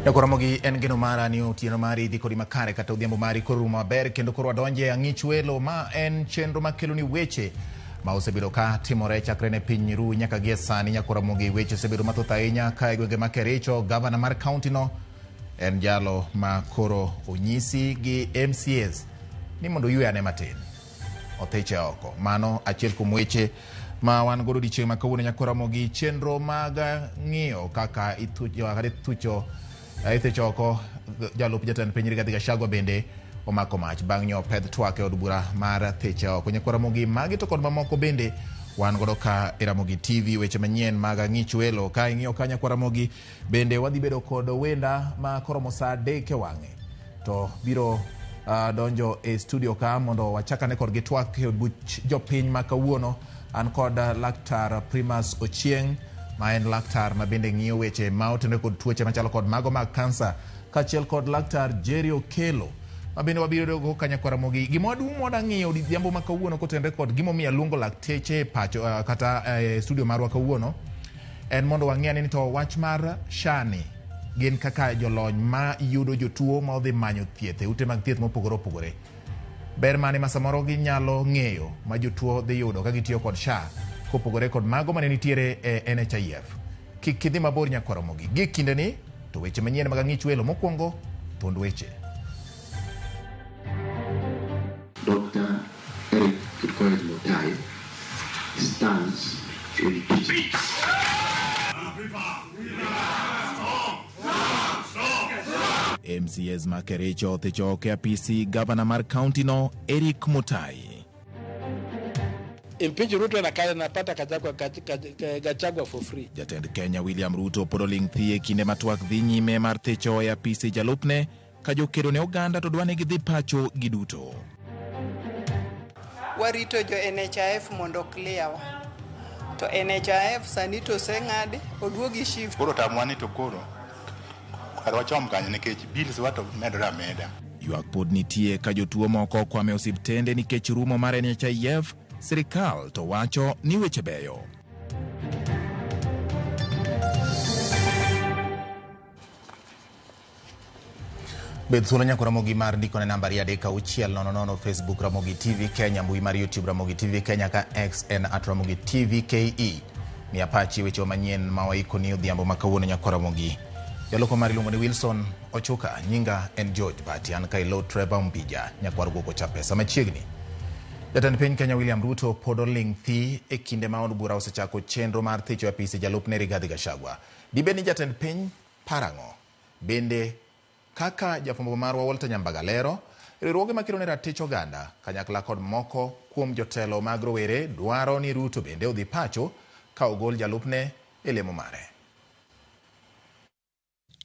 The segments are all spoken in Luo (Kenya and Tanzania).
Nyako Ramogi en geno mara ni otieno mari dhi kodi makare kata odhiambo mari koro rumo maber kendo koro wadonje ang'ich welo ma en chenro makelo ni weche ma osebedo ka timore chakre ne piny ru nyaka gie sani. Nyako Ramogi, weche osebedo mathoth ahinya ka e gwenge ma Kericho. Gavana mar kaunti no en jalo ma koro onyisi gi MCAs ni mondo oywe ane matin othiche oko. Mano achiel kuom weche ma wan godo odiechieng' ma kawuono. Nyako Ramogi, chenro mag ng'iyo kaka ithucho ithicho oko jalup jatend piny Rigathi Gachagua bende omako mach bang' nyo pedh twak e od bura mar thiche oko. Nyako Ramogi, magi to kod mamoko bende wan godo ka e Ramogi TV, weche manyien mag ang'ich welo. Ka ing'iyo ka, Nyako Ramogi, bende wadhi bedo kod wenda ma koromo saa 3 e wang'e to biro donjo e studio ka mondo wachakane kodgi twak e od buch jopiny ma kawuono. An kod Laktar Primus Ochieng, ma en laktar ma bende ng'iyo weche ma otenore kod tuoche machalo kod mago mag kansa, kaachiel kod Laktar Jerry Okelo ma bende wabiro yudo go kanyakwa Ramogi. Gima duong' mwada ng'iyo odhiambo ma kawuono kotenore kod gimomiyo aluongo lakteche e pacho kata e studio marwa kawuono en mondo wang'i ane ni to wach mar SHA ni gin kaka jolony ma yudo jotuo ma odhi manyo thieth e ute mag thieth mopogore opogore, ber mane ma samoro ginyalo ng'eyo ma jotuo dhi yudo ka gitiyo kod SHA kopogore kod mago mane nitiere e NHIF. Kik idhi mabor, nyakwa Ramogi. Gi kinde ni to weche manyien mag ang'ich welo. Mokwongo, thuond weche. Dr. Eric Kipkoech Mutai stands with peace. MCAs ma Kericho othicho oko e apisi gavana mar kaunti no Eric Mutai. Impeach Ruto na kae napata Gachagua, Gachagua for free. Jatend Kenya William Ruto pod oling' thi e kinde ma twak dhi nyime mar thicho e apisi jalupne ka jokedo ne oganda to dwa ni gidhi pacho giduto. Warito jo NHIF mondo clear wa. To NHIF sani to oseng'adi, oduogi SHIF. Koro tamwa ni to koro kar wachom kanyo nikech bills wa to medore ameda. Ywak pod nitie ka jotuo moko okwamo e osiptende nikech rumo mar NHIF, sirikal to wacho ni weche beyo. Bed thuolo, nyako Ramogi, mar ndiko ne namba 3600, Facebook Ramogi TV Kenya, mbui mar YouTube Ramogi TV Kenya, ka X en @RamogiTVKE. Miya pachi weche manyien ma waikoni odhiambo ma kawuono. Nyako Ramogi, jaloko mar iluongo ni Wilson Ochuka, nyinga en George Bati, an ka ilo Trevor Mbija, nyakwar Gogo cha pesa machiegni. Jatend piny Kenya William Ruto pod oling' thi e kinde ma od bura osechako chenro mar thicho e apisi jalupne Rigathi Gachagua. Dibed ni jatend piny parang'o? Bende kaka jafwambo marwa Walter Nyambaga lero, riwruoge makedo ne ratich oganda kanyakla kod moko kuom jotelo mag rowere dwaro ni Ruto bende odhi pacho ka ogol jalupne e lemo mare.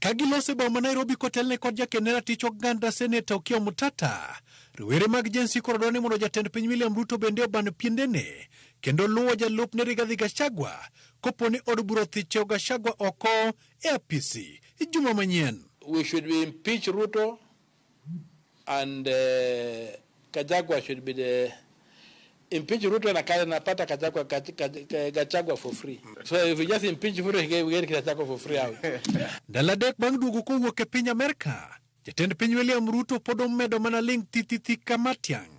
Ka giloso e boma ma Nairobi kotelne kod jaked ne ratich oganda Seneta Okiya Omtatah, rowere mag Gen Z koro dwaro ni mondo jatend piny William Ruto bende oban piendene kendo luwo jalupne Rigathi Gachagua kopo ni od bura othicho Gachagua oko e apisi juma manyien. We should be impeach Ruto and Gachagua should be the impeach Ruto na kae napata Gachagua, Gachagua for free. So if we just impeach Ruto, we get Gachagua for free out. Ndalo 3 bang' duogo kowuok e piny Amerka, jatend piny William Ruto pod omedo mana ling' thithithi ka matiang'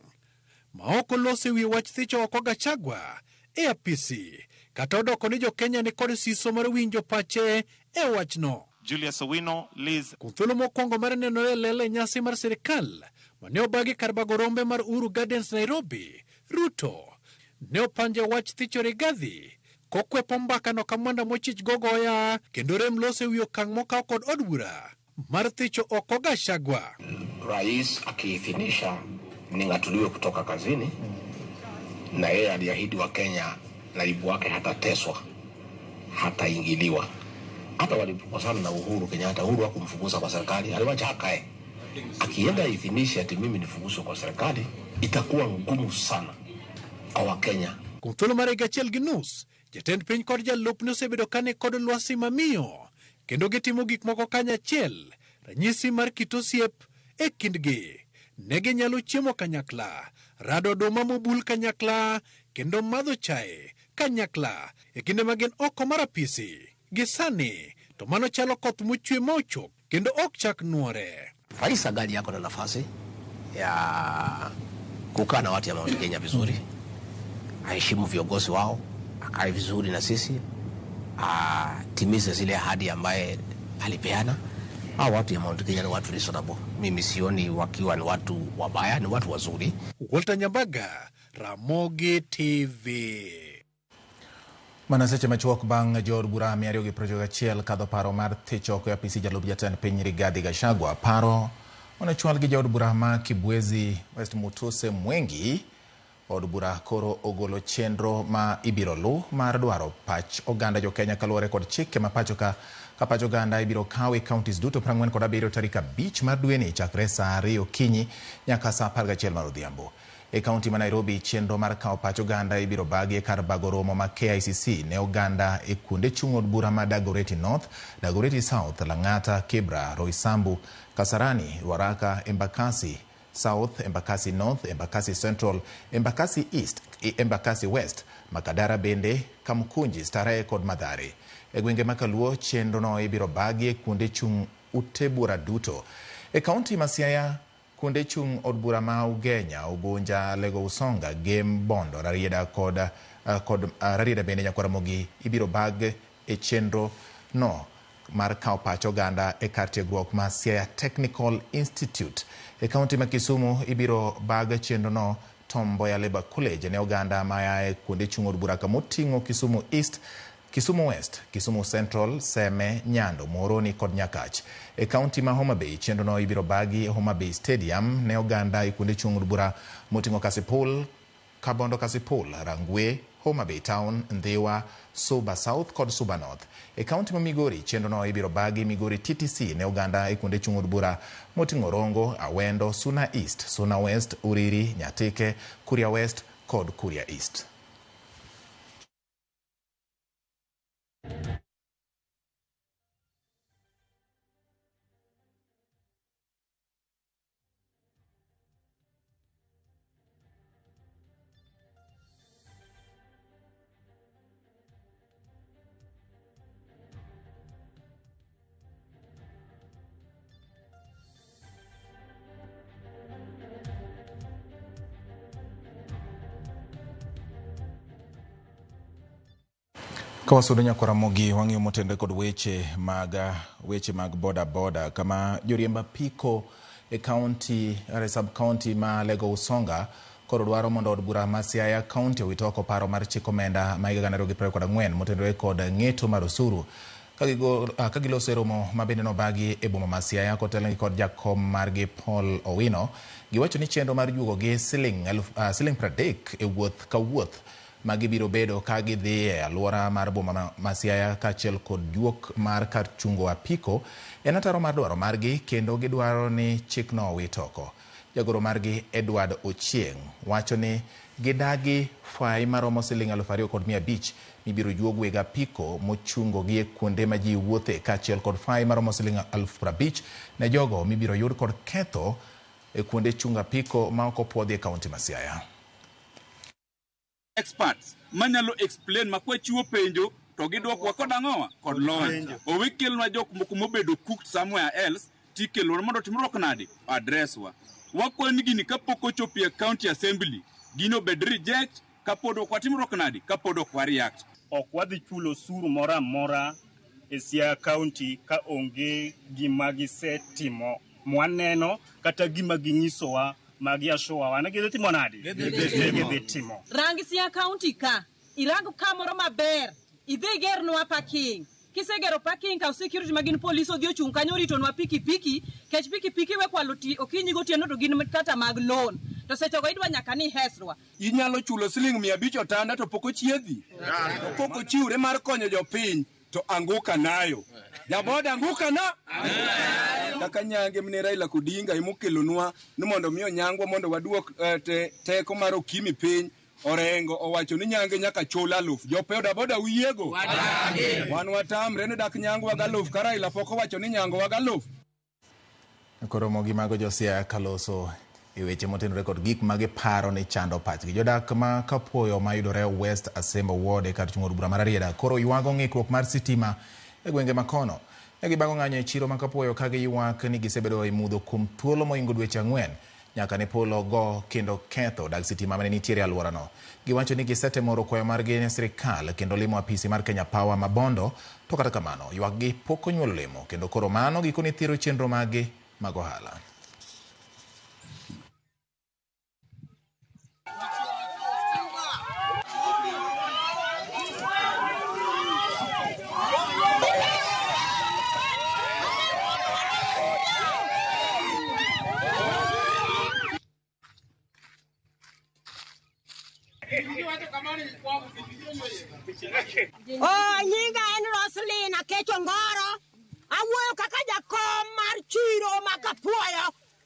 ma ok oloso e wi wach thicho oko Gachagua e apisi, kata odoko ni jo-Kenya ni kod siso mar winjo pache e wachno. Julius Owino, Liz. Kuom thuolo mokwongo mar nenore e lela e nyasi mar sirikal mane obagi kar bago rombe mar Uhuru Gardens Nairobi, Ruto ne opanjo wach thicho Rigathi kokwepo mbakano ka mwanda mochich gogoya kendo rem loso e wi okang' mokaw kod od bura mar thicho oko Gachagua. Rais akiidhinisha ning'atuliwe kutoka kazini, na yeye aliahidi wa Kenya naibu wake hatateswa, hataingiliwa. Hata walipokosana na Uhuru Kenyatta, Uhuru hakumfukuza kwa serikali, aliwacha akae. Akienda idhinishe ati mimi nifukuzwe kwa serikali, itakuwa ngumu sana kwa Wakenya. Kuom thuolo mar higa achiel gi nus, jatend piny kod jalupne osebedo ka ni kod lwasi mamiyo kendo gitimo gik moko kanyachiel, ranyisi mar kit osiep e kindgi. Ne ginyalo chiemo kanyakla, rado oduma mobul kanyakla, kendo madho chae kanyakla e kinde ma gin oko mar apisi. Gi sani to mano chalo koth mochwe ma ochok. kendo ok chak nwore. Rais angali yako na nafasi ya kukaa na watu ya Mount Kenya vizuri, aheshimu viongozi wao, akae vizuri na sisi, atimize zile ahadi ambaye alipeana. Hao watu ya Mount Kenya ni watu reasonable. Mimi sioni wakiwa ni watu wabaya, ni watu wazuri. Walter Nyambaga, Ramogi TV. Mana seche machuok bang' jood bura 291 kadho paro mar thich oko e apisi jalup jatend piny Rigathi Gachagua. Paro manochwal gi jaod bura ma Kibwezi West Mutuse Mwengi. Od bura koro ogolo chenro ma ibiro lu mar dwaro pach oganda jokenya kaluwore kod chike ma pacho ka ka pach oganda ibiro kaw e counties duto 47 tarik 5 mar dweni chakre saa 2 okinyi nyaka saa 11 mar odhiambo. E kaunti ma Nairobi, chenro mar kawo pach oganda ibiro bagi e kar bago romo ma KICC ne oganda e kuonde chung' od bura ma Dagoretti North, Dagoretti South, Lang'ata, Kibra, Roysambu, Kasarani, Ruaraka, Embakasi South, Embakasi North, Embakasi Central, Embakasi East, Embakasi West, Makadara bende, Kamkunji, Starehe kod Mathare. E gwenge ma Kaluo, chenrono ibiro bagi e kuonde chung' ute bura duto. E kaunti ma Siaya, kuonde chung' od bura ma Ugenya, Ugunja, Lego Usonga, Gem, Bondo, Rarieda kod Rarieda bende Nyakwar Ramogi ibiro bag e chenro no mar kawo pach oganda e kar tiegruok ma Siaya Technical Institute. E kaunti ma Kisumu ibiro bag chenro no Tom Mboya Labour College ne oganda ma e kuonde chung' od bura kamoting'o Kisumu East, Kisumu West, Kisumu Central, Seme, Nyando, Muhoroni kod Nyakach. E kaunti ma Homa Bay, chenro no ibiro bagi Homa Bay Stadium ne oganda e kuonde chung' od bura moting'o Kasipul, Kabondo Kasipul, Rangwe, Homa Bay Town, Ndhiwa, Suba South kod Suba North. E kaunti ma Migori, chenro no ibiro bagi Migori TTC ne oganda e kuonde chung' od bura moting'o Rongo, Awendo, Suna East, Suna West, Uriri, Nyatike, Kuria West kod Kuria East. Kawasudo Nyakwar Ramogi wang'iyo motenore kod weche mag boda boda kama joriemb apiko e county sub county ma Lego Usonga koro dwaro mondo od bura ma Siaya County owit oko paro mar chik omenda ma higa 2024 motenore kod ng'eto mar osuru. Ka giloso e romo ma bende nobagi e boma ma Siaya kotelnegi kod jakom margi Paul Owino, giwacho ni chenro mar juogogi siling 30 e wuoth ka wuoth ma gibiro bedo ka gidhi e alwora mar boma ma Siaya kaachiel kod juok mar kar chungo apiko en ataro mar dwaro margi kendo gidwaro ni chikno owit oko. Jagoro margi Edward Ochieng wacho ni gidagi fai maromo siling 2,500 mibiro juog weg apiko mochungo gi e kuonde ma ji wuothe kaachiel kod fai maromo siling 50,000 ne jogo mibiro yud kod ketho e kuonde chungo apiko ma ok opuodhi e kaunti ma Siaya. Experts manyalo explain makwa chiwo penjo to gidwokwa kod ang'owa kod lony. Owe kelnwa jok moko mobedo cooked somewhere else tikelonwa mondo timruok nade address wa. Wakwayo ni gini kapok ochopo e county assembly gino bed reject kapod ok watimruok nade kapod ok wa react. Ok wadhi chulo osuru moro amora e Siaya County ka onge gima gisetimo mwaneno kata gima ginyisowa magi ashowa wan gidhi timo nade? Gidhi timo. Rang Siaya County ka, irang kamoro maber, idhi igernwa parking. Kisegero parking kaw security magin police odhi ochung' kanyo oritonwa pikipiki, kech pikipiki we kwalo okinyi gotieno to gin kata mag loan. To sechego idwa nyaka ni hesrwa. Inyalo chulo siling 500 otanda to pok ochiedhi. To pok ochiwre mar konyo jopiny to anguka nayo. Jaboda anguka na? Kaka nyange mne Raila Odinga emokelonwa ni mondo mi onyangwa mondo waduok teko mar okimi piny. Orengo owacho ni nyange nyaka chul 1000. Joboda boda uyiego? Wan watamre ni dak nyangwa ga 1000 ka Raila pok owacho ni nyango ga 1000. Koro mogi mago jo Siaya kaloso e weche motenore kod gik ma giparo ni chando pachgi. Jodak ma Kapuoyo mayudore West Asembo Ward e kar chung' od bura mar Rarieda koro ywago ng'ikruok mar sitima e gwenge makono. Ne gibago ng'anyo e chiro ma Kapuoyo ka giywak ni gisebedo e mudho kuom thuolo mohingo dweche 4 nyaka ne polo go kendo ketho dag sitima mane nitiere e alworano. Giwacho ni gisetemo oro kwayo margi ne sirikal kendo limo apisi mar Kenya Power ma Bondo, to kata kamano ywakgi pok onyuolo olemo kendo koro mano gikone thiro chenro maggi mag ohala. Oh, nyinga en Roslyn Akecho Ngoro. Awuoyo kaka jakom mar chiro ma Kapuoyo.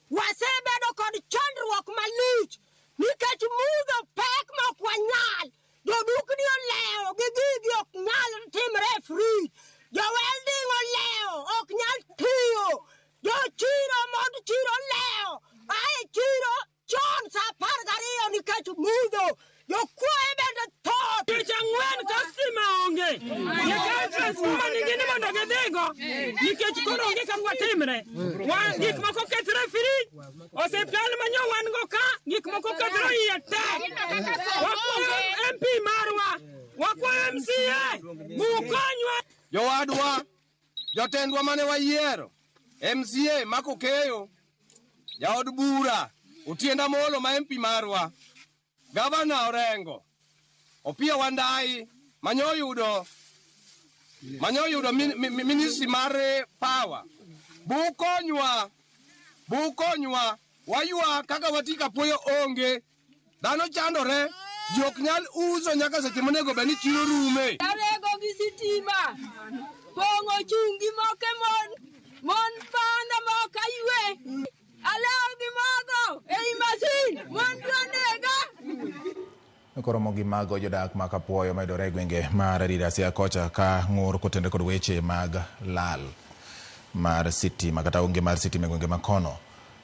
Wasebedo kod chandruok malich nikech mudho pek ma ok wanyal. Jodukni olewo gi gigi ok nyal timre e frij. Jo welding olewo ok nyal tiyo. Jochiro mond chiro olewo ae chiro chon sa 12 nikech mudho. Jokuoye bende thoth. Tich ang'wen ka stima onge. Nyaka transformer nigi ni mondo gidhigo. Nikech koro onge kaka watimre. Gik moko kethre e frij. Osiptal manyo wan go ka, gik moko kethre iye tek. Wakwayo MP marwa, wakwayo MCA, bukonywa. Jowadwa, jotendwa mane wayiero, MCA Mako Keyo, jaod bura Otiende Amolo ma MP marwa, Gavana Orengo, Opiyo Wandayi manyoyudo ministry mar power. Bukonywa, waywak kaka wati Kapuoyo onge. Dhano chandore, ji ok nyal uso nyaka seche monego bed ni chiro rume. Arego gi sitima, pong'o chungi moke mon, mon panda mok aywe, alewo gi mogo ei masin, mon dwa nega. Koromo gi mago jodak ma Kapuoyo mayudore e gwenge mar Rirasia kocha ka ng'ur kotenore kod weche mag lal mar sitima kata onge mar sitima e gwenge makono.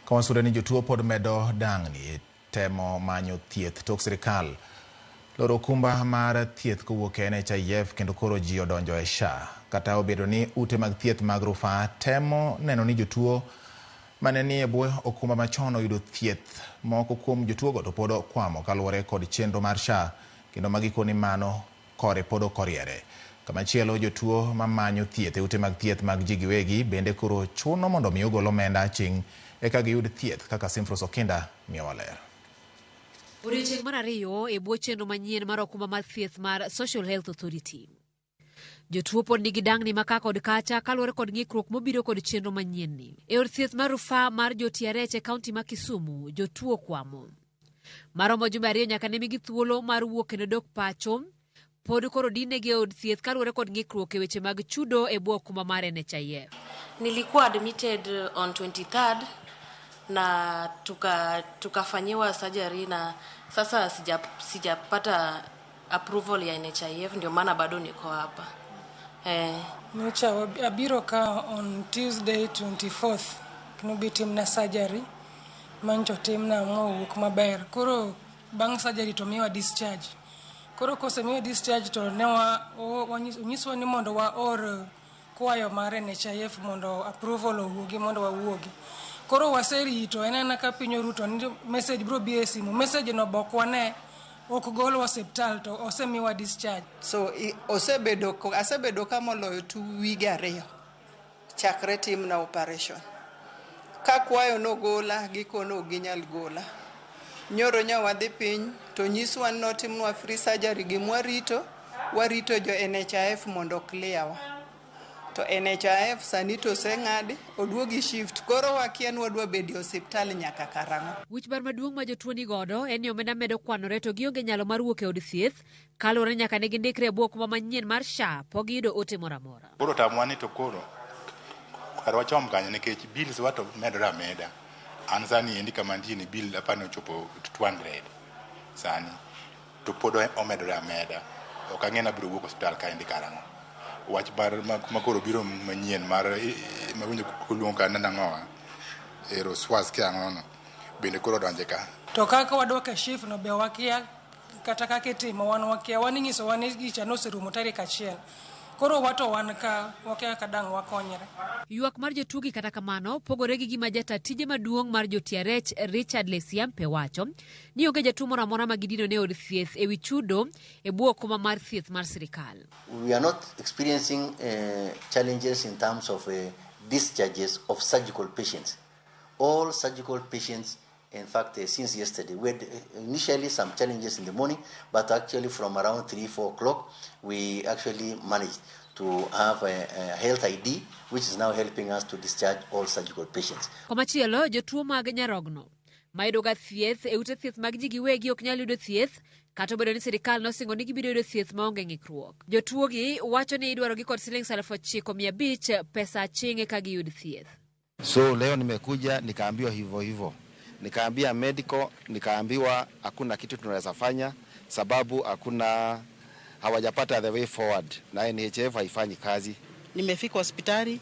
Ka wasude ni jotuo pod medo dang'ni e temo manyo thieth tok sirikal loro okumba mar thieth kowuok e NHIF kendo koro ji odonjo e SHA. Kata obedo ni ute mag thieth mag rufaa temo neno ni jotuo mane ni e bwo okumba machon oyudo thieth, moko kuom jotuogo to pod okwamo kaluwore kod chenro mar SHA kendo magikone mano kore pod ok oriere. Kamachielo jotuo mamanyo thieth e ute mag thieth mag ji giwegi bende koro chuno mondo mi ogol omenda aching' eka giyud thieth kaka Simfros Okinda miyowa ler. Odiochieng' mar ariyo e bwo chenro manyien mar okumba mar thieth mar Social Health Authority. Jotuo pod nigi dang'ni ma ka kod kacha kaluwore kod ng'ikruok mobiro kod chenro manyien ni. E od thieth mar rufaa mar jo-TRH e kaunti ma Kisumu, jotuo okwamo. Maromo jumbe 2 nyaka ne migi thuolo mar wuok kendo dok pacho, pod koro dinegi e od thieth kaluwore kod ng'ikruok e weche mag chudo e bwo okumba mar NHIF. Nilikuwa admitted on 23rd na tukafanyiwa surgery na sasa sijapata approval ya NHIF, ndio maana bado niko hapa. Nyocha abiro ka on Tuesday 24th nobi timna surgery mancho timna mowuok maber. Koro bang' surgery to miwa discharge. Koro kosemiwa discharge to ne onyiswa ni mondo waor kwayo mar NHIF mondo approval owuogi mondo wawuogi. Koro waserito en ana ka piny oruto ni message biro bi e simu. Message no bok wane ok golwa osiptal to osemiwa discharge. So asebedo ka moloyo 2 wige 2 chakre timna operation. Ka kwayo nogola gikono ok ginyal gola. Nyoro nyo wadhi piny to nyiswa ni notimnwa free surgery gimwarito, warito jo NHIF mondo clear wa. To NHIF sani to oseng'adi, oduogi shift, koro wakia ni wadwa bedo e osiptal nyaka karang'o. Wich bar maduong' ma jotuo ni godo en ni omenda medo kwanore to gionge nyalo mar wuok e od thieth kaluwore nyaka ne gindikre e bwo okumba manyien mar SHA pok giyudo ote moro amora. Koro tamwa ni to koro kar wachom kanyo nikech bills wa to medore ameda. An sani endi kama antie ni bill apani ochopo 200 sani to pod omedore ameda. Ok ang'e ni abiro wuok osiptal kaendi karang'o. Wach mar makoro biro manyien mar mawinjo koluongo ka nang'owa ero swas ki ang'ono bende koro donje ka. To kaka wadok e shift no be wakia kata kaka itimo wan wakia, wan inyisowa ni gicha noserumo tarik 1. Koro wato wan ka wakia kaka dang' wakonyre. Ywak mar jotuogi kata kamano pogore gi gima jata tije maduong' mar jo-TRH Richard Lesiampe wacho ni onge jatuo moro amora ma gidino ne od thieth e wi chudo e bwo okumba mar thieth mar sirikal. We are not experiencing challenges in terms of discharges of surgical patients. All surgical patients, in fact, since yesterday, we had initially some challenges in the morning, but actually from around 3-4 o'clock, we actually managed to have a health ID, which is now helping us to discharge all surgical patients. Komachielo, jotuo mag nyarogno mayudoga thieth e ute thieth mag ji giwegi ok nyal yudo thieth kata obedo ni sirikal nosingo ni gibiro yudo thieth maonge ng'ikruok. Jotuogi wacho ni idwarogi kod siling 9,500 pesa aching' eka giyud thieth. So leo nimekuja nikaambiwa hivyo hivyo, nikaambia medical, nikaambiwa hakuna kitu tunaweza fanya sababu hakuna, hawajapata the way forward na NHIF haifanyi kazi. Nimefika hospitali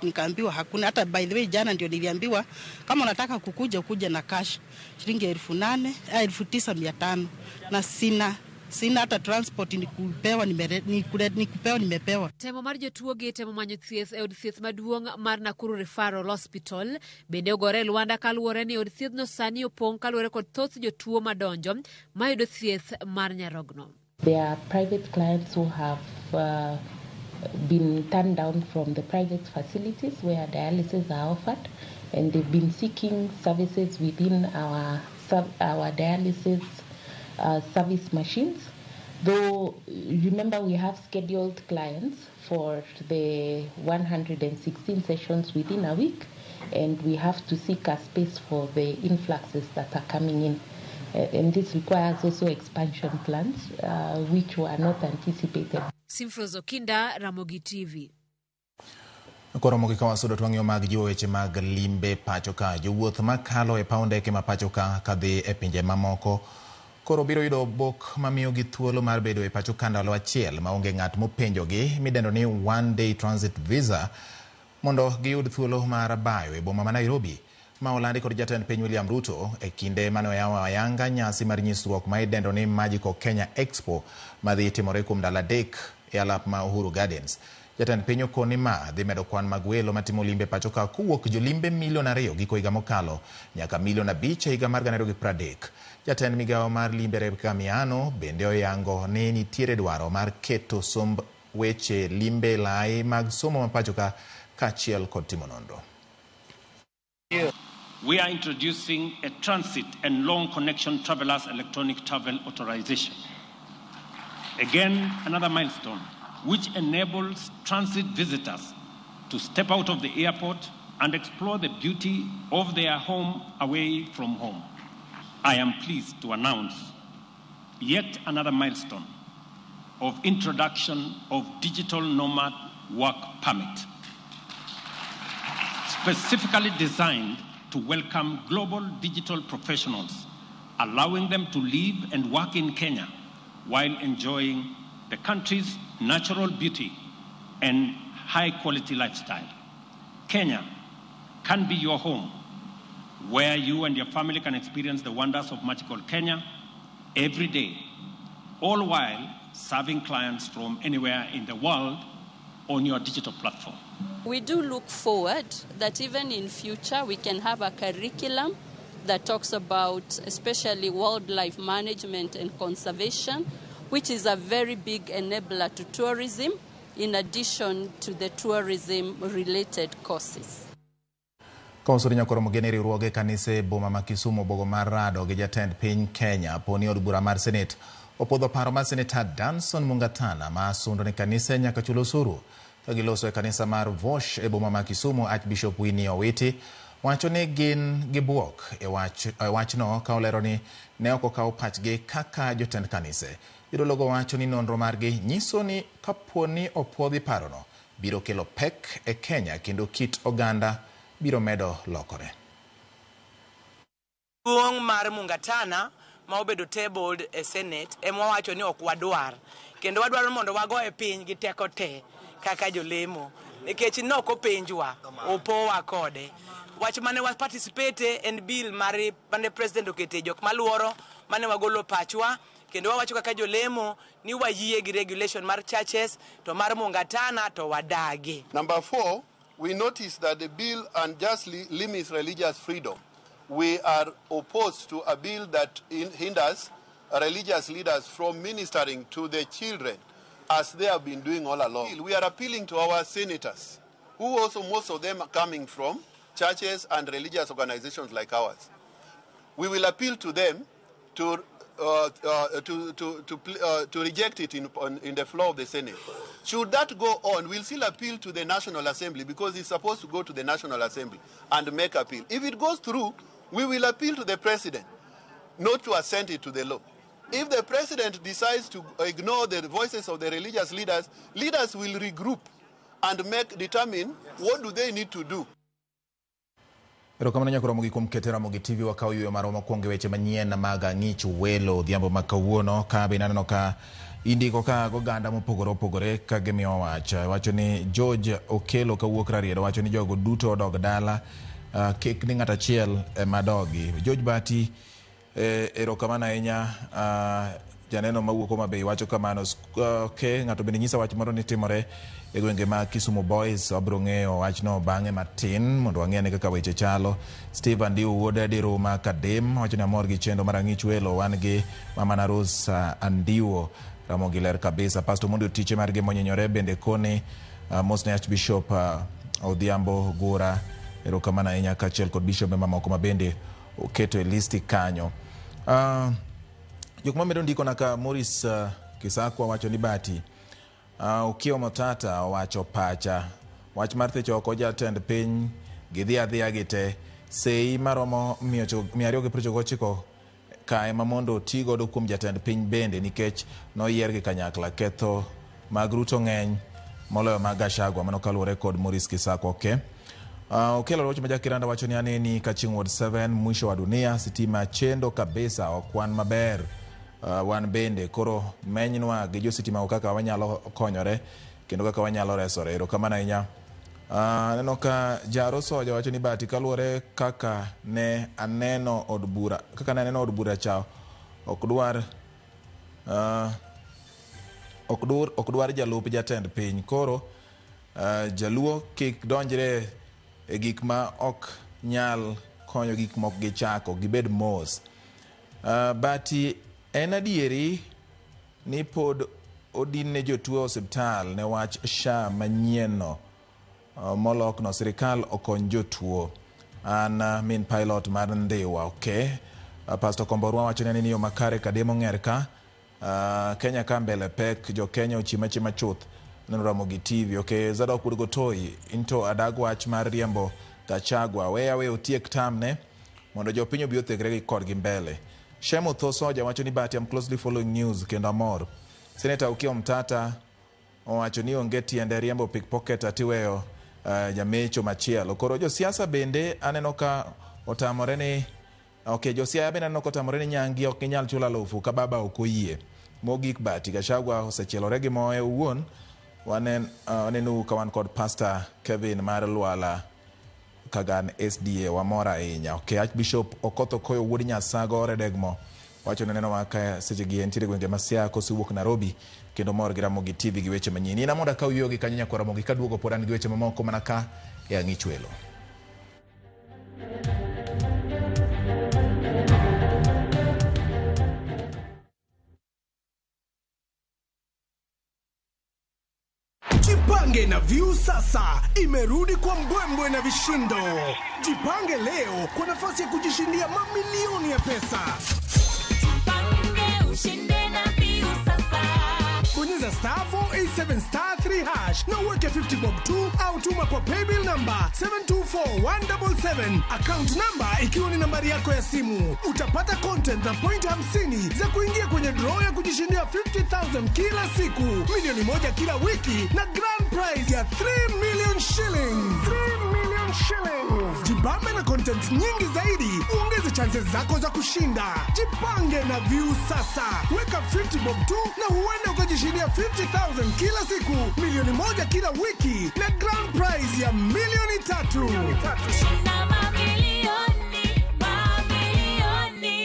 nikaambiwa hakuna hata. By the way, jana ndio niliambiwa kama unataka kukuja kuja na cash shilingi 8,000 9,500, na sina hata transport, nikupewa nikupewa nimepewa. Temo mar jotuogi temo manyo thieth e od thieth maduong' mar Nakuru Referral Hospital bende ogore e lwanda kaluwore ni od thiethno sani opong' kaluwore kod thoth jotuo madonjo mayudo thieth mar nyarogno. There are private clients who have been turned down from the private facilities where dialysis are offered, and they've been seeking services within our dialysis service machines. Though, remember, we have scheduled clients for the 116 sessions within a week, and we have to seek a space for the influxes that are coming in. And this requires also expansion plans, which were not anticipated. Simfrozo Kinda, Ramogi TV. Koro mogik ka wasudo to wang'iyo mag jiwo weche mag limbe pacho ka. Jowuoth makalo e paw ndeke ma pacho ka kadhi e pinje mamoko koro biro yudo obok mamiyogi thuolo mar bedo e pacho ka ndalo achiel maonge ng'at mopenjogi midendo ni one day transit visa mondo giyud thuolo mar bayo e boma ma Nairobi ma olandi kod jatend piny William Ruto e kinde mane oyawo ayanga nyasi mar nyisruok ma idendo ni Magical Kenya Expo madhi timore kuom ndalo 3 e alap ma Uhuru Gardens. Jatend piny okoni ma dhi medo kwan mag welo matimo limbe pacho ka kowuok jolimbe milion 2 giko higa mokalo nyaka milion 5 e higa mar 2030. Jatend migawo mar limbe Rebecca Miano bende oyango ni nitiere dwaro mar keto somb weche limbe lai mag somo ma pacho ka kaachiel kod timo nonro. We are introducing a transit and long connection travelers electronic travel authorization. Again, another milestone which enables transit visitors to step out of the airport and explore the beauty of their home away from home. I am pleased to announce yet another milestone of introduction of digital nomad work permit, specifically designed to welcome global digital professionals, allowing them to live and work in Kenya while enjoying the country's natural beauty and high-quality lifestyle. Kenya can be your home, where you and your family can experience the wonders of magical Kenya every day, all while serving clients from anywhere in the world on your digital platform. We do look forward that even in future we can have a curriculum that talks about especially wildlife management and conservation, which is a very big enabler to tourism in addition to the tourism-related courses. Konsuri nyakoro mogene riwruoge kanise boma ma Kisumu bogo mar rado gi jatend piny Kenya poni od bura mar Senate opodho paro mar Senator Danson Mungatana ma sundo ni kanise nyaka chul osuru. Ka giloso e kanisa mar Vosh e boma ma Kisumu, Archbishop Winnie Owiti wacho ni gin gi buok e wachno ka olero ni ne ok okaw pachgi kaka jotend kanise. Jodologo wacho ni nonro margi nyiso ni kapo ni opuodhi parono biro kelo pek e Kenya kendo kit oganda biro medo lokore. Duong' mar Mungatana ma obedo tabled e Senate ema wawacho ni ok wadwar, kendo wadwaro mondo wago e piny gi teko te kaka jolemo, nikech ne ok openjwa, opowa kode. Wach mane wa participate en bill mane president okete jok maluoro mane wagolo pachwa, Kendo wawacho kaka jolemo ni wayie gi regulation mar churches to mar Mungatana to wadagi. Number 4, we notice that the bill unjustly limits religious freedom. We are opposed to a bill that hinders religious leaders from ministering to the children as they have been doing all along. We are appealing to our senators, who also most of them are coming from churches and religious organizations like ours. We will appeal to them to reject it in the floor of the Senate. Should that go on, we'll still appeal to the National Assembly, because it's supposed to go to the National Assembly and make appeal. If it goes through, we will appeal to the president not to assent it to the law. If the president decides to ignore the voices of the religious leaders, leaders will regroup and determine what do they need to do. Erokamano nyako Ramogi kuom keto Ramogi TV wakaw yueyo marwa mokwongo e weche manyien mag Ang'ich Welo odhiambo ma kawuono. Ka bende aneno ka indiko ka goganda mopogore opogore ka gimiyo wach. Wacho ni George Okelo kawuok Rarieda wacho ni jogo duto odog dala, kik ni ng'at achiel ema dogi. George Bati, erokamano ahinya. Janeno mawuok Homa Bay wacho kamano. Okay, ng'ato bende nyisa wach moro ni timore e gwenge mag Kisumu Boys. Wabiro ng'eyo wachno bang'e matin mondo wang'e kaka weche chalo. Steve Andiwo wuod Diruma Kadem wacho ni amor gi chenro mar Ang'ich Welo. Wan gi mama na Rose Andiwo, Ramogi ler kabisa. Pastor Mondo tiche margi monyinyore bende koni mos ne Archbishop Odhiambo Gura, erokamano ahinya, kaachiel kod bishop mamoko ma bende oketo e listi kanyo. Jok mamedo ndiko na ka Morris Kisakwa wacho ni Bati Okiyo Motata owacho pacha wach mar thicho oko jatend piny gidhi adhiya gite sei maromo 299 kae ma mondo oti godo kuom jatend piny bende nikech noyier gi kanyakla. Ketho mag Ruto ng'eny moloyo mag Gachagua. Mano kaluwore kod Morris Kisakwa. Okay. Okelo Roch Majakiranda wacho ni aneni Kaching Ward 7 mwisho wa dunia, sitima chendo kabisa, ok wan maber. Wan bende koro menynwa gi jositima kaka wanyalo konyore kendo kaka wanyalo resore. Erokamano ahinya. Aneno ka Jaro Soja wacho ni Bati kaluwore kaka ne aneno od bura, kaka ne aneno od bura cha ok dwar jalup jatend piny. Koro jaluo kik donjre e gik ma ok nyal konyo gik moko gichako gibed mos. Bati en adieri ni pod odin ne jotuo e osiptal ne wach SHA manyien no molokno. Sirikal okony jotuo. An min pilot mar Ndhiwa. Okay. Pastor Komborwa wacho ni yo makare Kademo ng'er ka Kenya ka mbele pek jo Kenya ochima chima chuth. Neno Ramogi TV. Okay. Zadok Gotoi into adag wach mar riembo Gachagua weya we otiek tamne mondo jopiny obi othegre gi kodgi mbele. Shemo Thosoja wacho ni Bati I'm closely following news kendo amor. Senator Okiya Mtata owacho ni onge tiende riembo pickpocket atiweyo jamecho machielo. Koro josiasa bende aneno ka otamore ni okay, josiasa bende aneno ka otamore ni nyangi ok ginyal chulo alufu ka baba ok oyie. Mogik Bati Gachagua osechielore gi moe owuon. Waneno ka wan kod Pastor Kevin mar Lwala Kagan SDA wamor ahinya. Okay, Archbishop Okoth Okoyo wuod Nyasago Oredegmo wacho ni neno ka seche gi entiere gwenge ma Siaya kosewuok Nairobi kendo mor gi Ramogi TV gi weche manyien. In mondo akaw yueyo gi kanyo nyakwa Ramogi kaduogo pod an gi weche mamoko mana ka e Ang'ich Welo. Jipange na View sasa imerudi kwa mbwembwe na vishindo. Jipange leo kwa nafasi ya kujishindia mamilioni ya pesa. Jipange ushinde na View sasa. Bonyeza star 487 star 3 hash na uweke 50 bob 2 au tuma kwa paybill number 724177, account number ikiwa ni nambari yako ya simu. Utapata content na point 50 za kuingia kwenye draw ya kujishindia 50,000 kila siku, milioni 1 kila wiki na grand prize ya 3 million shillings. 3 million shillings. Jibambe na content nyingi zaidi, uongeze chances zako za kushinda. Jipange na View sasa. Weka 50 bob 2 na huenda ukajishindia 50,000 kila siku, milioni 1 kila wiki na grand prize ya milioni 3. Shinda mamilioni, mamilioni.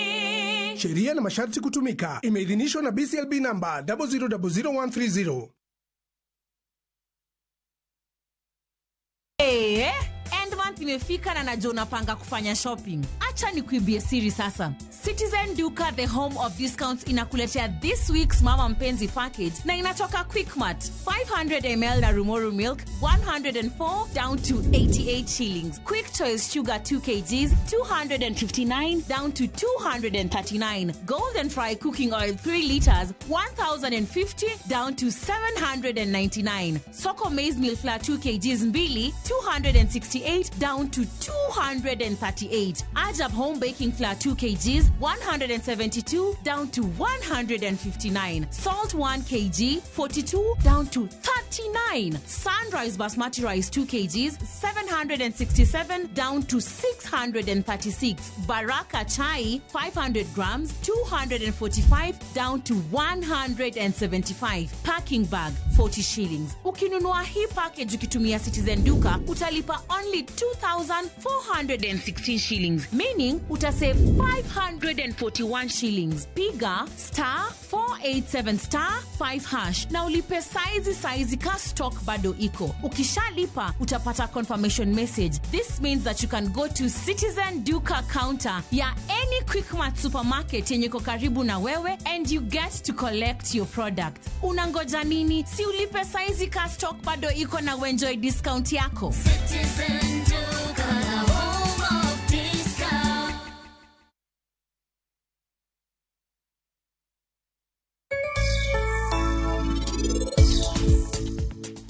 Sheria na masharti kutumika. Imeidhinishwa na BCLB namba 0000130. Eh, end month imefika na najua unapanga kufanya shopping. Acha nikuibie siri sasa. Citizen Duka, the home of discounts, inakuletea this week's Mama Mpenzi package na inatoka Quickmart. 500 ml na Rumoru milk 104 down to 88 shillings. Quick Choice sugar 2 kgs 259 down to 239. Golden Fry cooking oil 3 liters 1050 down to 799. Soko maize meal flour 2 kgs mbili 268 down to 238. Ajab home baking flour 2 kgs 172 down to 159. Salt 1 kg 42 down to 39. Sunrise basmati rice 2 kgs 767 down to 636. Baraka chai 500 grams 245 down to 175. Packing bag 40 shillings. Ukinunua hii package ukitumia Citizen Duka utalipa only 2416 shillings, meaning utasave 541 shillings. Piga star 487 star 5 hash na ulipe saizi saizi ka stock bado iko. Ukishalipa utapata confirmation message. This means that you can go to Citizen Duka counter ya any Quickmart supermarket yenye iko karibu na wewe and you get to collect your product. Unangoja nini? Si ulipe saizi ka stock bado iko na uenjoy discount yako. Citizen Duka, the home of discount.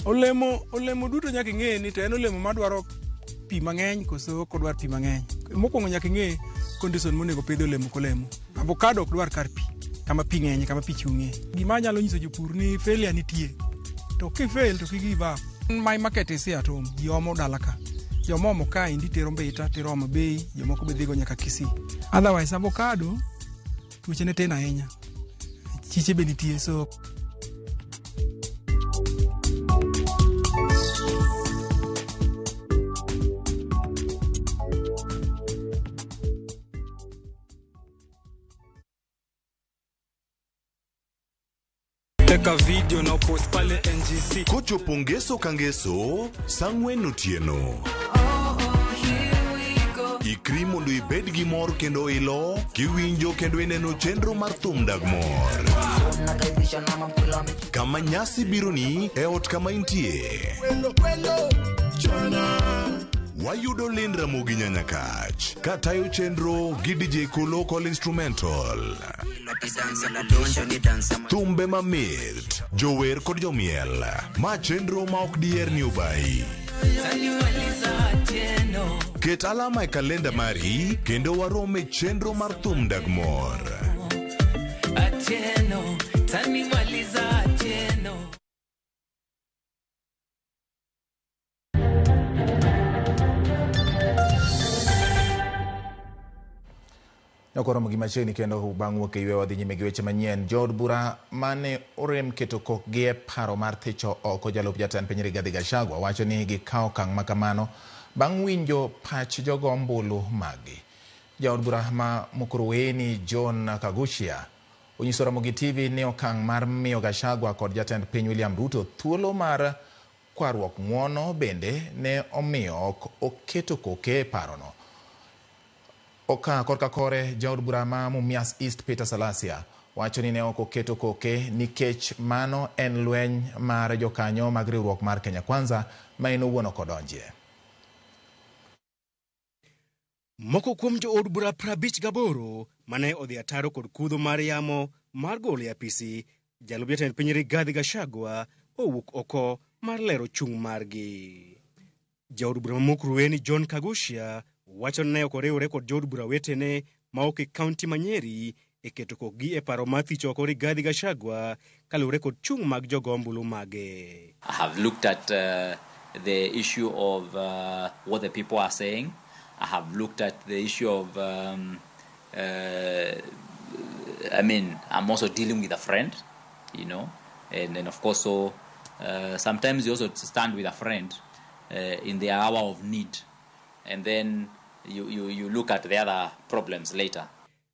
Olemo duto nyaka ing'e ni to en olemo madwaro pi mang'eny koso ok odwar pi mang'eny. Mokwongo nyaka ing'e condition monego pidhe olemo kolemo. Avocado ok dwar kar pi, kama pi ng'enye, kama pi chung'e. Gima anyalo nyiso jopur ni failure nitie. To kifail to kik give up. My market is here at home. Ji omo dala ka. Joma omo kaendi tero Mbita, tero Homa Bay, jomoko be dhigo nyaka Kisii. Otherwise avocado tuoche ne tin ahinya. Chiche be nitie so Teka video na post pale NGC. Kochopo ngeso ka ngeso, sa ang'wen otieno. Ikri mondo ibed gi mor kendo ilo, kiwinjo kendo ineno chenro mar thum dag mor. Kama nyasi bironi e ot kama intie. Wayudo Lind Ramogi Nyanyakach katayo chenro gi DJ Kolo Call Instrumental. Thumbe mamit, jower kod jomiel. Ma chenro ma ok diher ni obayi. Ket alama e kalenda mari kendo warom e chenro mar thum dag mor. Nokoromo gi machiegni kendo bang' wuok e yweyo wadhi nyime gi weche manyien. Jood bura mane orem keto kokgi e paro mar thicho oko jalup jatend piny Rigathi Gachagua wacho ni gikawo okang' makamano bang' winjo pach jogo ombulu maggi. Jaod bura ma Mukurweini John Kaguchia onyiso Ramogi TV ni okang' mar miyo Gachagua kod jatend piny William Ruto thuolo mar kwaruok ng'uono bende ne omiyo ok oketo koke e parono. Oka korka kore jaod bura ma Mumias East Peter Salasia wacho ni ne ok oketo koke nikech mano en lweny mar jokanyo mag riwruok mar Kenya Kwanza ma en owuon ok odonjie. Moko kuom jood bura 58 mane odhi ataro kod kudho mar yamo mar golo e apisi jalup jatend piny Rigathi Gachagua owuok oko mar lero chung' margi. Jaod bura ma Mukurweini John Kaguchia wacho ni ne ok oriwre kod jood bura wetene ma ok e kaunti ma Nyeri e keto kokgi e paro mar thicho oko Rigathi Gachagua kaluwore kod chung' mag jogo ombulu mage. I have looked at the issue of what the people are saying. I have looked at the issue of, I'm also dealing with a friend, you know, and then of course, so sometimes you also stand with a friend in the hour of need, and then you look at the other problems later.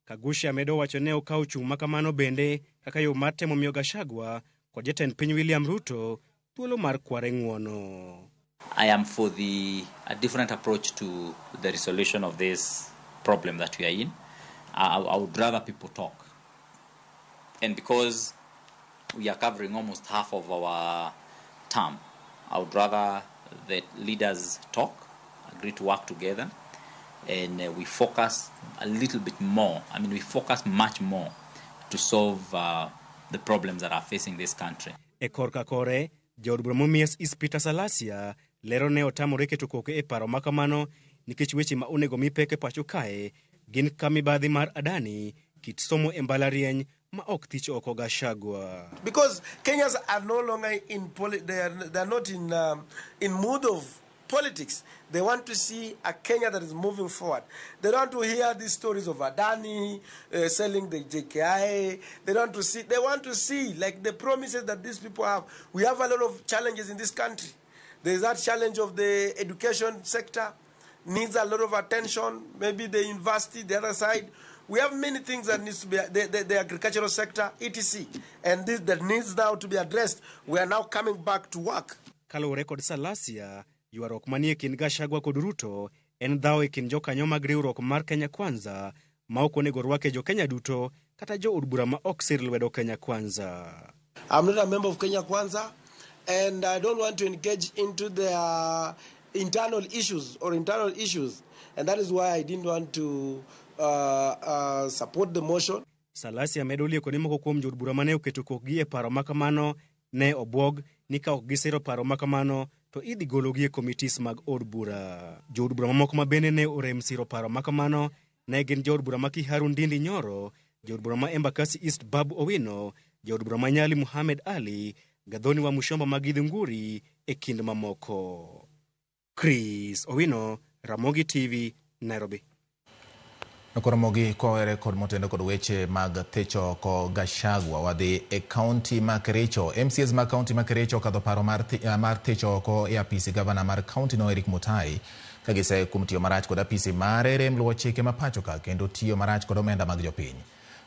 Kaguchia medo wacho ne okawo chung' ma kamano bende kaka yo mar temo miyo Gachagua kod jatend piny William Ruto thuolo mar kware ng'uono. I am for a different approach to the resolution of this problem that we are in. I would rather people talk. And because we are covering almost half of our term, I would rather that leaders talk, agree to work together, and we focus a little bit more. I mean, we focus much more to solve the problems that are facing this country. E korka kore, jaod bura Mumias East Peter Salasya lero ne otamore keto koke e paro ma kamano nikech weche ma onego mi pek e pacho kae gin ka mibadhi mar Adani, kit somo e mbalariany ma ok thich oko Gachagua. Because Kenyans are no longer in they are not in mood of politics. They want to see a Kenya that is moving forward. They don't want to hear these stories of Adani selling the JKIA. They don't want to see. They want to see like the promises that these people have. We have a lot of challenges in this country. There is that challenge of the education sector needs a lot of attention. Maybe the university, the other side. We have many things that needs to be, the agricultural sector, etc. And this that needs now to be addressed. We are now coming back to work. Kaluwore kod Salasya, ywaruok manie kind Gachagua kod Ruto en dhawo e kind jokanyo mag riwruok mar Kenya Kwanza ma ok onego rwake jo Kenya duto kata jo od bura ma ok sir lwedo Kenya Kwanza. I'm not a member of Kenya Kwanza, and I don't want to engage into their internal issues, and that is why I didn't want to support the motion. Salasya medo lieko ni moko kuom jood bura mane oketo kokgi e paro makamano ne obwog ni ka ok gisiro paro makamano to idhi gologi e komitis mag od bura. Jood bura mamoko ma bende ne orem siro paro makamano ne gin jood bura ma Kiharu Ndindi Nyoro, jood bura ma Embakasi East Babu Owino, jood bura ma Nyali Muhammad Ali, Gathoni wa Mushomba ma Githunguri e kind mamoko. Chris Owino, Ramogi TV, Nairobi. Ramogi kowere kod motendo kod weche mag thicho oko Gachagua wadhi e kaunti ma Kericho. MCAs ma kaunti ma Kericho okadho paro mar thicho oko e apisi gavana mar kaunti no Eric Mutai ka giseye kuom tiyo marach kod apisi mare rem luwo chike ma pacho ka kendo tiyo marach kod omenda mag jopiny.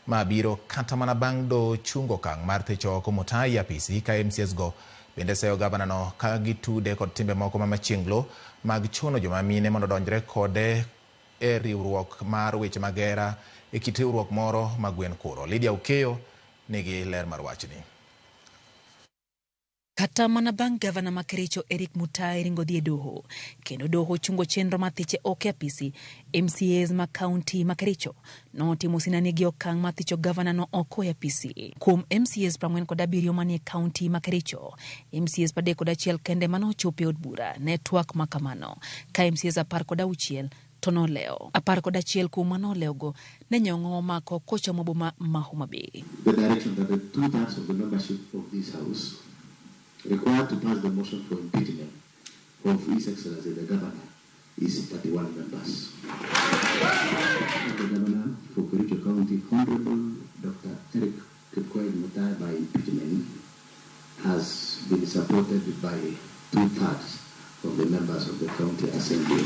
Ma biro kata mana bang' do chungo okang' mar thicho oko Mutai e apisi ka MCAs go bende seyo gavana no ka gitude kod timbe moko ma machienglo mag chuno joma mine mondo odonjre kode e riwruok mar weche mag hera e kit riwruok moro ma gwen kuro. Lydia Okeyo nigi ler mar wachni. Kata mana bang' gavana ma Kericho Eric Mutai ringo dhi e doho kendo doho chungo chenro mar thiche oko e apisi, MCAs ma kaunti ma Kericho notimo sinani gi okang' mar thicho gavana no oko e apisi. Kuom MCAs 47 manie kaunti ma Kericho, MCAs 31 kende manochopo e od bura ne twak ma kamano, ka MCAs 16 to nolewo. 11 kuom manolewogo ne nyong'o omako kochomo boma ma Homa Bay. The direction that the 2/3 of the membership of this house required to pass the motion for impeachment of His Excellency the Governor is 31 members. The Governor for Kericho County, Honorable Dr. Eric Kipkoech Mutai, by impeachment has been supported by 2/3 of the members of the County Assembly.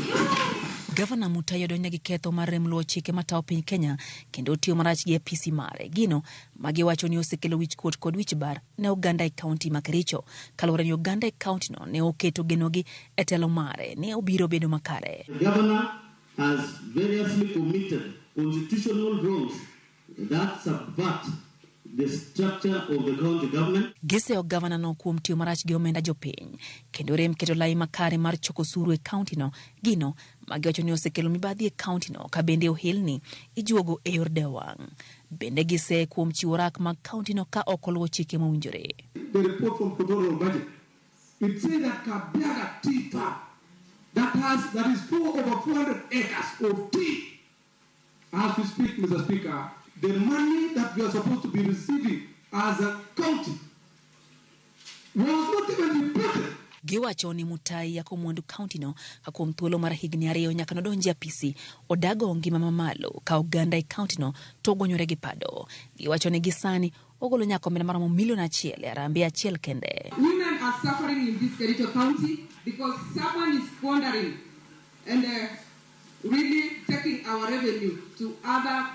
Gavana Mutai odonjne gi ketho mar rem luwo chike matayo piny Kenya kendo tiyo marach gi apisi mare. Gino magiwacho ni osekelo wich kuot kod wich bar ne oganda e kaunti ma Kericho, kaluwore ni oganda e kaunti no ne oketo genogi e telo mare ne obiro bedo makare. The governor has variously committed constitutional wrongs that subvert the structure of the county government. Giseyo gavana no kuom tiyo marach gi omenda jopiny kendo rem keto lai makare mar choko osuru e kaunti no. Gino magiwacho ni osekelo mibadhi e kaunti no ka bende ohelni ijuogo e yor dewo wang'. Bende giseye kuom chiwo rak mag kaunti no ka ok oluwo chike mowinjore. The report from Kodoro budget, it says that Kabiaga tea farm that is over 400 acres of tea. As we speak, Mr. Speaker, the money that we are supposed to be receiving as a county was not even reported. Giwacho ni Mutai yako mwandu kaunti no ka kuom thuolo mar higni 2 nyaka nodonji apisi odago ngima mamalo ka oganda e kaunti no to ogonyore gi pado. Giwacho ni gisani ogolo nyaka omenda maromo milion 1 e harambee achiel kende. Women are suffering in this Kericho County because someone is pondering and really taking our revenue to other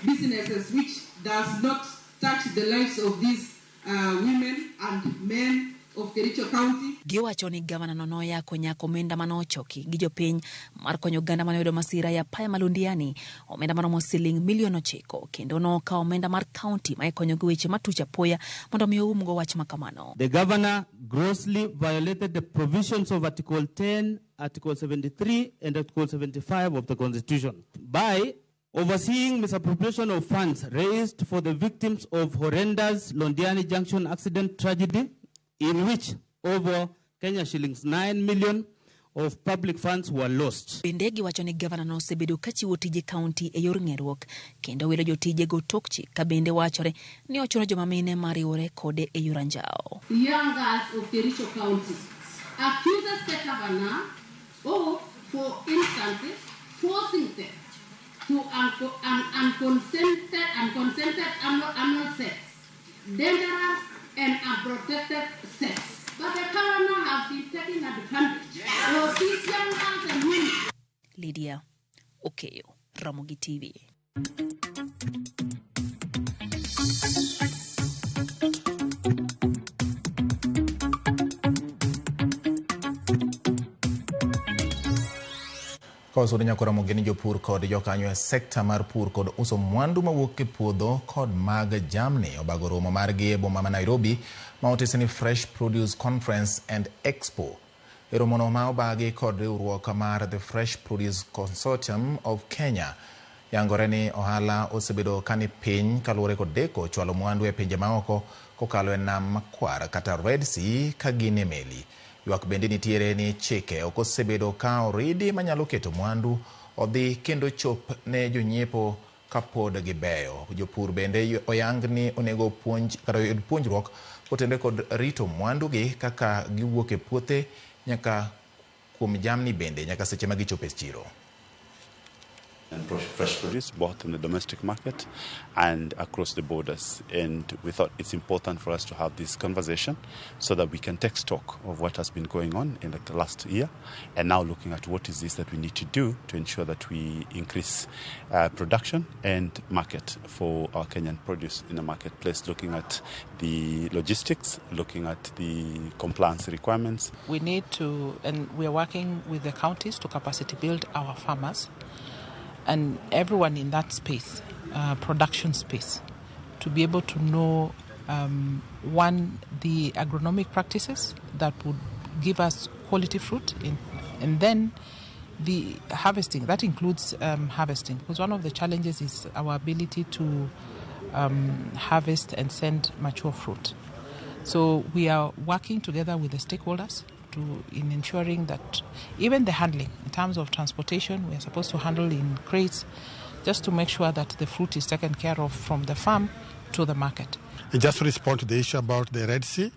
businesses which does not touch the lives of these women and men of Kericho County. Giwacho ni gavana no noyako nyaka omenda manochoki gi jopiny mar konyo oganda mane oyudo masira ya apaya ma Londiani, omenda maromo siling milion 9 kendo nokawo omenda mar kaunti ma ikonyo gi weche matuch apoya mondo mi oumgo wach makamano. The governor grossly violated the provisions of Article 10, Article 73 and Article 75 of the Constitution by overseeing misappropriation of funds raised for the victims of horrendous Londiani Junction accident tragedy, in which over Kenya shillings 9 million of public funds were lost. Bende giwacho ni gavana no osebedo ka chiwo tije kaunti e yor ng'eruok kendo wilo jotijego tok chik ka bende wachore ni ochuno joma mine mariwore kode e yor anjawo. Young girls of Kericho County accuses the governor of, for instance, forcing them to unconsented anal sex, dangerous and unprotected sex. But the governor has been taking advantage of these young girls and women. Lydia Okeyo, Ramogi TV. Koso nyako Ramogi ni jopur kod jokanyo e sekta mar pur kod uso mwandu mawuok e puodho kod mag jamni obago romo margi e boma ma Nairobi ma otisi ni Fresh Produce Conference and Expo. E romono ma obagi kod riwruok mar The Fresh Produce Consortium of Kenya yangore ni ohala osebedo kani piny kaluwore kod deko chwalo mwandu e pinje maoko kokalo e nam makwar kata Red Sea ka gin e meli. Ywak bende nitiere ni chike ok osebedo ka oridi manyalo keto mwandu odhi kendo chop ne jonyiepo kapod gibeyo. Jopur bende oyang ni onego puonj kata oyud puonjruok kotenore kod rito mwandugi kaka giwuok e puothe nyaka kuom jamni bende nyaka seche ma gichopo e chiro. And fresh produce both in the domestic market and across the borders. And we thought it's important for us to have this conversation so that we can take stock of what has been going on in the last year and now looking at what is this that we need to do to ensure that we increase production and market for our Kenyan produce in the marketplace, looking at the logistics, looking at the compliance requirements. We need to, and we are working with the counties to capacity build our farmers and everyone in that space, production space, to be able to know, one, the agronomic practices that would give us quality fruit, and then the harvesting. That includes harvesting, because one of the challenges is our ability to harvest and send mature fruit. So we are working together with the stakeholders in ensuring that even the handling, in terms of transportation, we are supposed to handle in crates just to make sure that the fruit is taken care of from the farm to the market. And just to respond to the issue about the Red Sea,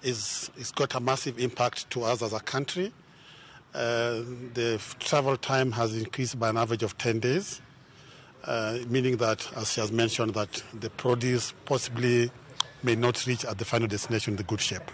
it's got a massive impact to us as a country. The travel time has increased by an average of 10 days, meaning that, as she has mentioned, that the produce possibly may not reach at the final destination in the good shape.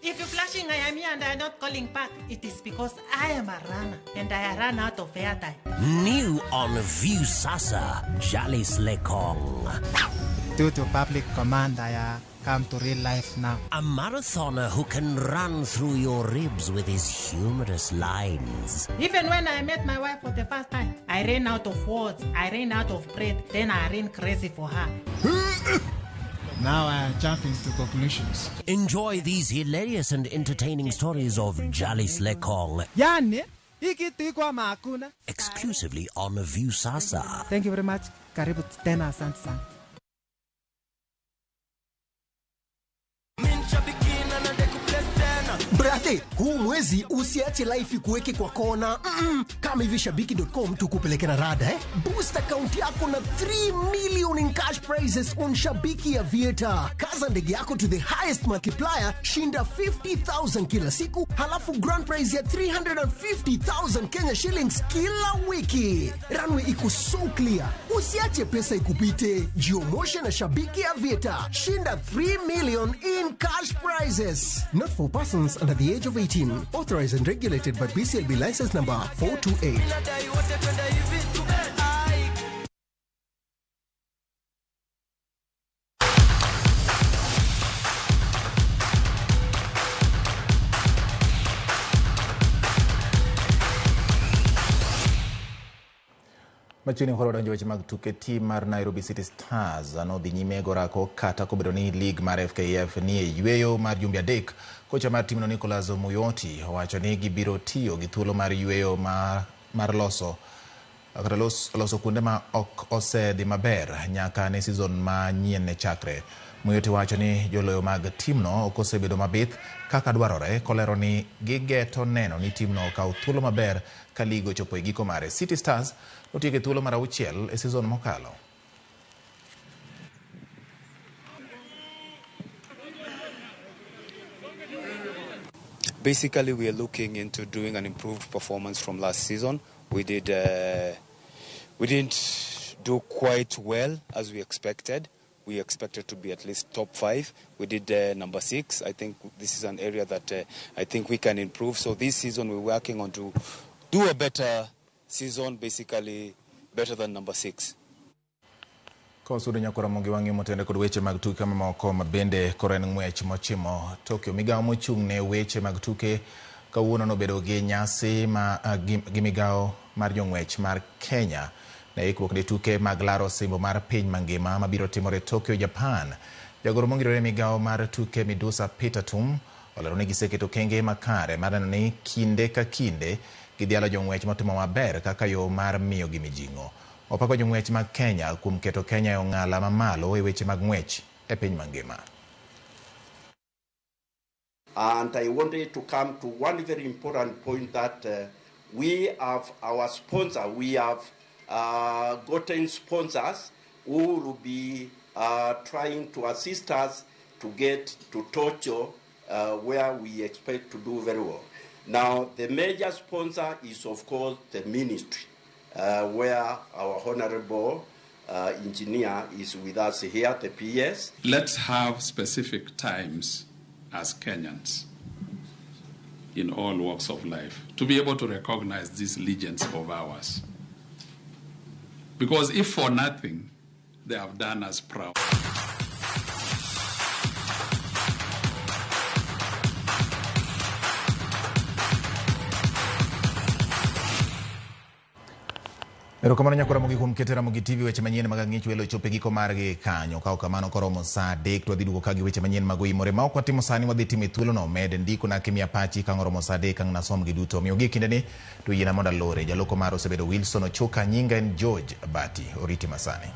If you're flashing, I am here and I am not calling back. It is because I am a runner and I run out of airtime. New on Viusasa, Jalis Lekong. Due to public command, I come to real life now. A marathoner who can run through your ribs with his humorous lines. Even when I met my wife for the first time, I ran out of words, I ran out of breath, then I ran crazy for her. Now I am jumping to conclusions. Enjoy these hilarious and entertaining stories of Jalis Lekong. Yani, makuna. Exclusively on Viusasa. Thank you very much. Karibu tena, asante sana. Brother, huu mwezi usiache life ikuweke kwa kona. Kama hivi shabiki.com tukupeleke na rada eh? Boost account yako na 3 million in cash prizes on Shabiki Aviator. Kaza ndege yako to the highest multiplier, shinda 50,000 kila siku, halafu grand prize ya 350,000 Kenya shillings kila wiki. Runway iko so clear. Usiache pesa ikupite. Jiomoshe na Shabiki Aviator. Shinda 3 million in cash prizes. Not for persons under the age of 18. Authorized and regulated by BCLB license number 428. Machiegni koro wadonjo weche mag tuke. Tim mar Nairobi City Stars nodhi nyime go orako kata kobedo ni lig mar FKF ni e yweyo mar jumbe 3. Kocha mar timno Nicholas Muyoti owacho ni gibiro tiyo gi thuolo mar yweyo mar loso kata loso kuonde ma ok osedhi maber nyaka ne season manyien ne chakre. Muyoti wacho ni joloyo mag timno ok osebedo mabith kaka dwarore, kolero ni gigeto neno ni timno okaw thuolo maber ka lig ochopo e giko mare. City Stars notieko e thuolo mar 6 e season mokalo. Basically, we are looking into doing an improved performance from last season. We didn't do quite well as we expected. We expected to be at least top 5. We did number 6. I think this is an area that I think we can improve. So this season we're working on to do a better season, basically better than number 6. Kosudo nyakora mongi wang'i motende kod weche mag tuke mamoko mabende koro en ng'wech mochimo Tokyo. Migawo mochung' ne weche mag tuke kawuono nobedo gi nyasi ma gi migawo mar jong'wech mar Kenya ne ikruok ne tuke mag laro osimbo mar piny mangima mabiro timore Tokyo, Japan. Jagoro mongirore migawo mar tuke Midusa Peter Tum olero ni giseketo okenge makare mar neno ni kinde ka kinde gidhialo jong'wech motimo maber kaka yo mar miyogi mijing'o. Opako jong'wech mag Kenya kuom keto Kenya e ong'ala mamalo e weche mag ng'wech e piny mangima. And I wanted to come to one very important point that we have our sponsor, we have gotten sponsors who will be trying to assist us to get to Tokyo, where we expect to do very well. Now, the major sponsor is, of course, the ministry, where our honorable engineer is with us here, the PS. Let's have specific times as Kenyans in all walks of life to be able to recognize these legends of ours. Because if for nothing, they have done us proud. Erokamano nyakora mogi kuom keto Ramogi TV weche manyien mag ang'ich welo chopo e giko margi kanyo. Ka ok kamano koromo saa 3 to wadhi duogo ka gi weche manyien mag oimore. Ma ok watimo sani wadhi timo e thuolono. Med ndiko na kimiya pachi ka oromo saa 3 ang' nasom gi duto. Omiyo gie kindeni to yiena mondo alore. Jaloko mar osebedo Wilson Ochuka, nyinga en George Bati. Oriti masani.